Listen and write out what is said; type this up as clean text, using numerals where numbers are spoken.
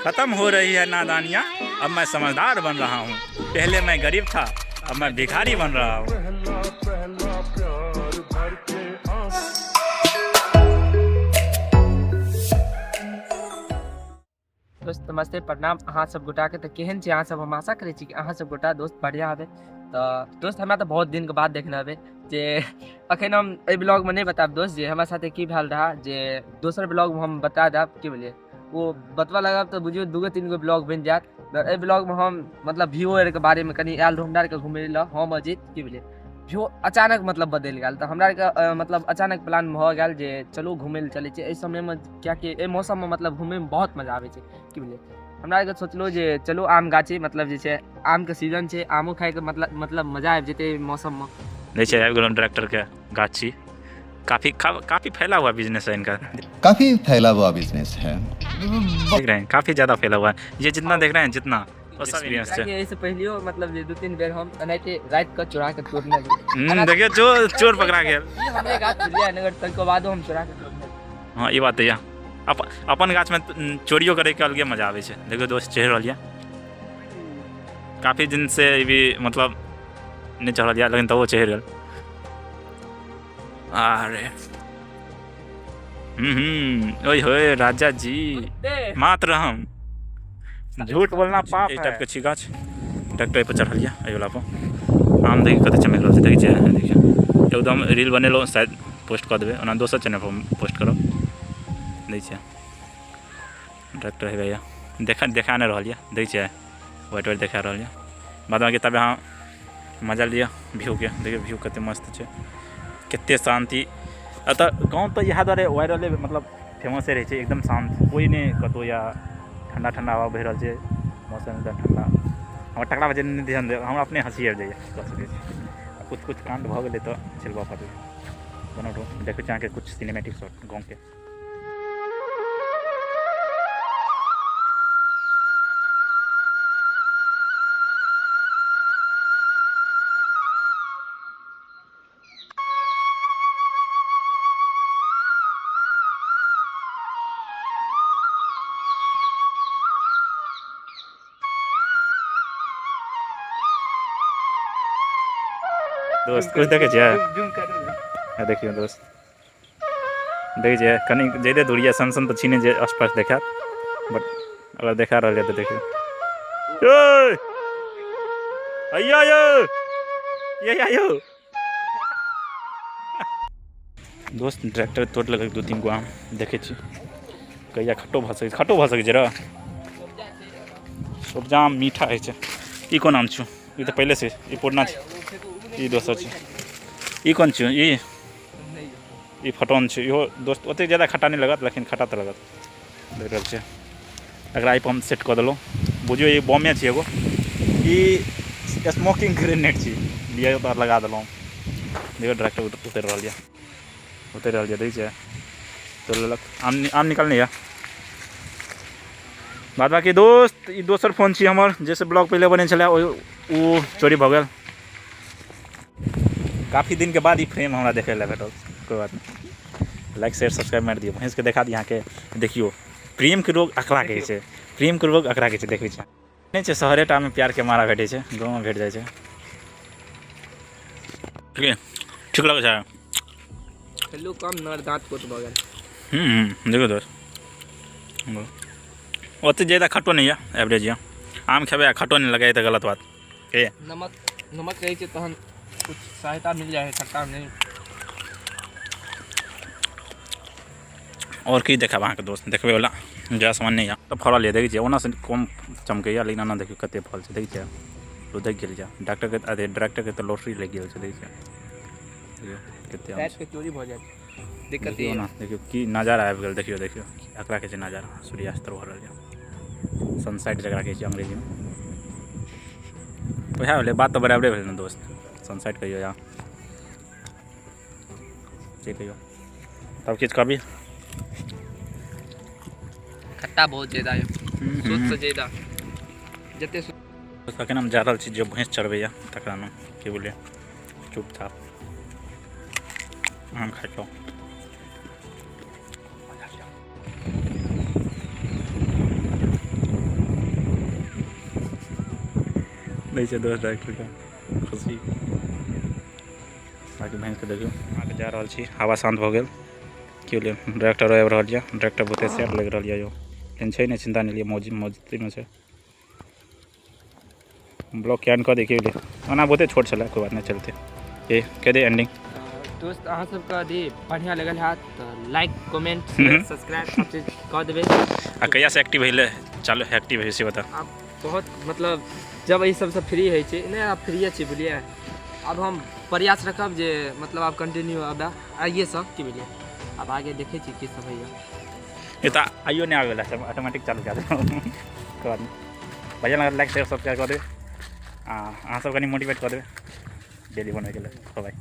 खत्म हो रही है नादानियाँ, अब मैं समझदार बन रहा हूँ। पहले मैं गरीब था, अब मैं भिखारी बन रहा हूँ। दोस्त नमस्ते, प्रणाम अहाँ सब गोटा के। तो केहन छी अहाँ सब? हम आशा करै छी कि अहाँ सब गोटा दोस्त बढ़िया हेबै। तो दोस्त हमरा तो बहुत दिन के बाद देखने हेबै जे अखन हम एहि ब्लॉग में नहीं बताब दोस्त जे हमरा साथे की भेल रहा, जे दोसर ब्लॉग में हम बता देब की बुझलियै। वो बतबा लगाब तो बुझियौ 2 3 गो ब्लॉग बनि जायत। एहि ब्लॉग में हम मतलब व्यू के बारे में कनि आयल रहू हमरा आरके घुमै लए, हम अजीत की बुझलियै। व्यू अचानक मतलब बदलि गेल, तऽ हमरा आरके मतलब अचानक प्लान भऽ गेल जे चलू घुमै लए चलै छी एहि समयमे, कियाकि एहि मौसममे मतलब घुमैमे बहुत मजा आबै छै की बुझलियै। हमरा आरके सोचलहुँ जे चलू आम गाछी, मतलब जे छै आमके सीजन छै, आमो खाइके मतलब मजा आबि जेतै एहि मौसममे। देखै छियै आबि गेलहुँ डायरेक्टरके गाछी। काफी काफी फैला हुआ बिजनेस है इनका, काफी फैला हुआ बिजनेस है, देख रहे हैं काफी ज्यादा फैला हुआ है। ये जितना देख रहे हैं जितना वो सब एक्सपीरियंस है। एहिसँ पहिलियो मतलब जे 2-3 बेर हम एनाहिते राति कऽ चोरा के तोड़ने रहियै। देखियो चोर पकड़ा गेल। ई हमरे गाछ छलियै नगर, तकर बादो हम चोरा के तोड़ने। हाँ ई बात है, अपन गाछ में चोरियो करे के अलगे मजा आबै छै। देखियो दोस्त चढ़ि रहल यऽ, काफी दिन से भी मतलब नहि चढ़ल यऽ, लेकिन तबो चढ़ि गेल। अरे ओए होए राजा जी, मात्र हम झूठ बोलना पाप है। टाइप के छी गाछ, ट्रैक्टर पर चढ़ल यऽ एहि वाला पर। आम देखि कते चमकि रहल छै, देखै छियै? देखियौ एकदम रील बनेलहुँ, शायद पोस्ट कऽ देबै, ओना दोसर चैनल पर पोस्ट करब। दै छियै ट्रैक्टर हेबे यऽ, देखा नहि रहल यऽ, दै छियै वाइट वाइट देखा रहल यऽ। बाद बाकी तब अहाँ मजा लिअ व्यू के। देखियौ व्यू कते मस्त छै, कते शान्ति। एतऽ गाँव तऽ इएह दुआरे वायरले मतलब फेमसे रहै छै, एकदम शान्त, कोइ नहि कतहु, या ठण्डा ठण्डा हवा बहि रहल छै, मौसम एकदम ठण्डा। हमर टकला बजे नहि ध्यान देब, हमरा अपने हँसी आबि जाइए, कऽ सकै छी। आ कुछ कुछ काण्ड भऽ गेलै तऽ झेलबऽ पड़लै। बनल रहू, देखै छी अहाँके कुछ सिनेमैटिक शॉट गाँवके। दोस्त कुछ देखै छियै? देखियौ दोस्त, देखै छियै कनि जादे दूर यऽ, सन सन तऽ छी नहि जे स्पष्ट देखायत, बट अगर देखा रहल यऽ तऽ देखियौ। अइया यौ, ये यौ दोस्त, ट्रैक्टर तोड़ि लेलक 2-3 गो आम। देखै छी कहिया खट्टो भऽ सकै, खट्टो भऽ सकै छै र। सब आम मीठा होइ छै। ई कोन आम छौ? ई तऽ पहिले से ई पुरना छै, ई दोसर छै। ई कोन छौ? ई फटौन छै। इहो दोस्त ओतेक ज्यादा खट्टा नहि लगत, लेकिन खट्टा तऽ लगत। देख रहल छियै एकरा एहिपर हम सेट कऽ देलहुँ, बुझियौ ई बमे छै एगो, ई स्मोकिंग ग्रेनेड छी, लिअ तऽ लगा देलहुँ। देखियौ ट्रैक्टर उतरि रहल यऽ, उतरि रहल यऽ, देखै छियै तोड़ि लेलक आम। आम निकालने यऽ। बाद बाकी दोस्त ई दोसर फोन छी हमर, जैसे ब्लॉग पहिले बने छलै ओ चोरी भऽ गेल। काफी दिन के बाद ई फ्रेम हमरा देखै लए भेटल। कोइ बात नहि, लाइक शेयर सब्सक्राइब मारि दियौ। भैंसके देखा दी अहाँके। देखियौ प्रेमके रोग अकरा कहै छै, प्रेमके रोग अकरा कहै छै। देखै छै नहि छै, शहरे टामे प्यारके मारा भेटै छै, गाँवमे भेट जाइ छै। ठीक ठीक लगै छै। हेलो कम नर दाँत कोट भऽ गेल। देखियौ दोस्त ओते ज्यादा खट्टो नहि यऽ, एवरेज यऽ। आम खेबै आ खट्टो नहि लगै तऽ गलत बात। ए नमक नमक रहै छै तहन कुछ सहायता मिल जाइ है खट्टा नहि। और की देखाब अहाँके दोस्त, देखबै वाला ज्यादा सामान नहि यऽ। तऽ फड़ल यऽ, देखै छियै ओना से कम चमकैया, लेकिन एना देखियौ कते फल छै, देखै छियै लुधकि गेल यऽ। डॉक्टरके अरे डायरेक्टरके तऽ लॉटरी लागि गेल छै, देखै छियै देखियौ कते आम रातिके चोरी भऽ जायत, दिक्कत देखियौ ना, देखियौ की नजारा आबि गेल। देखियौ देखियौ एकरा कहै छै नजारा, सूर्यास्त भऽ रहल यऽ, सनसेट जकरा कहै छै अंग्रेजीमे, वएह भेलै बात, तऽ बराबरे भेलै ने दोस्त। सनसेट कहियौ या जे कहियौ, तब किछु कहबी? खट्टा बहुत ज्यादा यऽ, सोच से ज्यादा जते। अखन हम जा रहल छी जे भैंस चरबैया तकरा ने की बोलिए, चुपचाप आम खाइ छौ। दै छै दोस्त डॉक्टरके खुशी। बाँकी भैंसके देखियौ। अहाँके जा रहल छी, हवा शान्त भऽ गेल की बुझलियै। डायरेक्टर आबि रहल यऽ, डायरेक्टर बहुते सैड लागि रहल यऽ यौ, लेकिन छै नहि, चिन्ता नहि लिअ, मौज मौजमे छै। ब्लॉग can कऽ देखियौ, ओना बहुते छोट छलै, कोइ बात नहि, चलते ए कह दे एंडिंग। दोस्त, अहाँ सबके यदि बढ़िआँ लगल हैत तऽ लाइक, कमेंट, सब्सक्राइब सब चीज कऽ देबै। आ कहियासँ एक्टिव भेलै, चालू एक्टिव होइ से बता। आब बहुत मतलब जब एहि सबसँ फ्री होइ छै नहि, आब फ्रीए छी बुझलियै। आब हम प्रयास रखब जे मतलब आब कंटिन्यू आब आइए सब की बुझलियै। आब आगे देखै छी की सब होइए। ई तऽ आइयो नहि आबैवला छै, ऑटोमेटिक चालू कए देबै, कोइ बात नहि। बढ़िआँ लागल लाइक, शेयर, सब्सक्राइब कऽ देबै आ अहाँ सब कनि मोटिवेट कऽ देबै डेली बनबैके लेल। बाय।